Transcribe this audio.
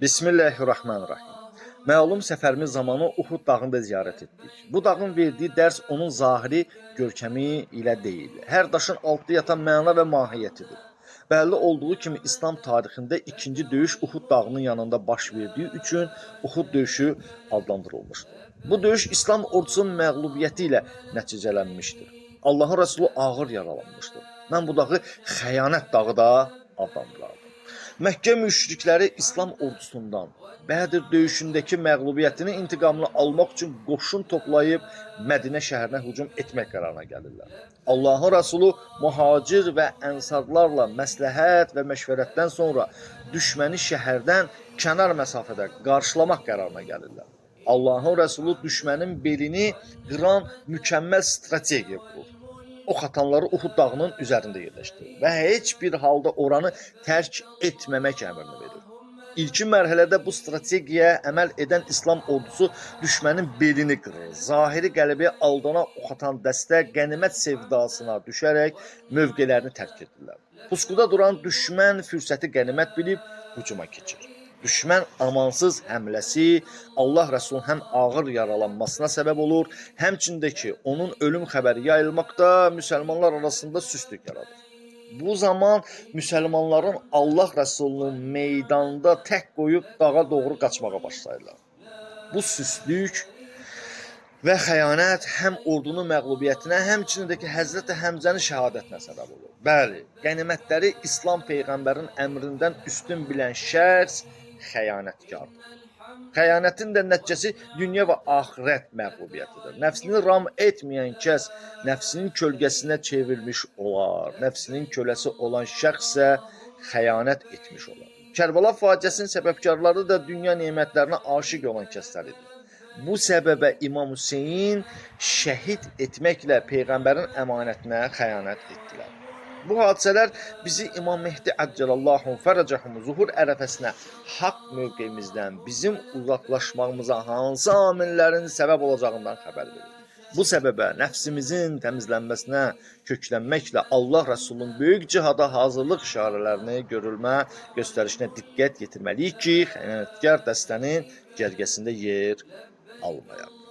Bismillahirrahmanirrahim. Məlum səfərimiz zamanı Uhud dağını da ziyarət etdik. Bu dağın verdiyi dərs onun zahiri görkəmi ilə deyil. Hər daşın altında yatan məna və mahiyyətidir. Bəlli olduğu kimi İslam tarixində ikinci döyüş Uhud dağının yanında baş verdiyi üçün Uhud döyüşü adlandırılmışdır. Bu döyüş İslam ordusunun məğlubiyyəti ilə nəticələnmişdir. Allahın Rəsulu ağır yaralanmışdır. Mən bu dağı xəyanət dağı da adlandırardım. Məkkə müşrikləri İslam ordusundan Bədir döyüşündəki məğlubiyyətinin intiqamını almaq üçün qoşun toplayıb Mədinə şəhərinə hücum etmək qərarına gəlirlər. Allahın Rəsulu mühacir və ənsarlarla məsləhət və məşvərətdən sonra düşməni şəhərdən kənar məsafədə qarşılamaq qərarına gəlirlər. Allahın Rəsulu düşmənin belini qıran mükəmməl strategiya qurur. Ox atanları Uhud dağının üzərində yerləşdirir və heç bir halda oranı tərk etməmək əmrini verir. İlkin mərhələdə bu strategiyaya əməl edən İslam ordusu düşmənin belini qırır. Zahiri qələbəyə aldanan ox atan dəstə qənimət sevdasına düşərək mövqelərini tərk edirlər. Pusquda duran düşmən fürsəti qənimət bilib hücuma keçir. Düşmən amansız həmləsi Allah Rəsulunun həm ağır yaralanmasına səbəb olur, həmçində ki, onun ölüm xəbəri yayılmaqda müsəlmanlar arasında süstlük yaradır. Bu zaman müsəlmanların Allah Rəsulunu meydanda tək qoyub dağa doğru qaçmağa başlayırlar. Bu süstlük və xəyanət həm ordunun məğlubiyyətinə, həmçinin də ki, Həzrəti Həmzənin şəhadətinə səbəb olur. Bəli, qənimətləri İslam peyğəmbərin əmrindən üstün bilən şəxs xəyanətkardır. Xəyanətin də nəticəsi dünya və axirət məğlubiyyətidir. Nəfsini ram etməyən kəs nəfsinin kölgəsinə çevrilmiş olar. Nəfsinin köləsi olan şəxs isə xəyanət etmiş olar. Kərbəla faciəsinin səbəbkarları da dünya nemətlərinə aşiq olan kəslər idi. Bu səbəbə İmam Hüseyn şəhid etməklə peyğəmbərin əmanətinə xəyanət etdilər. Bu hadisələr bizi İmam Mehdi Əcəlallahu fərəcəhum zuhur ərəfəsinə haqq mövqeyimizdən bizim uzaqlaşmağımıza hansı amillərin səbəb olacağından xəbər verir. Bu səbəbə nəfsimizin təmizlənməsinə köklənməklə Allah Rəsulunun böyük cihada hazırlıq işarələrini görülmə göstərişinə diqqət yetirməliyik ki, xəyanətkar dəstənin cərgəsində yer almayaq.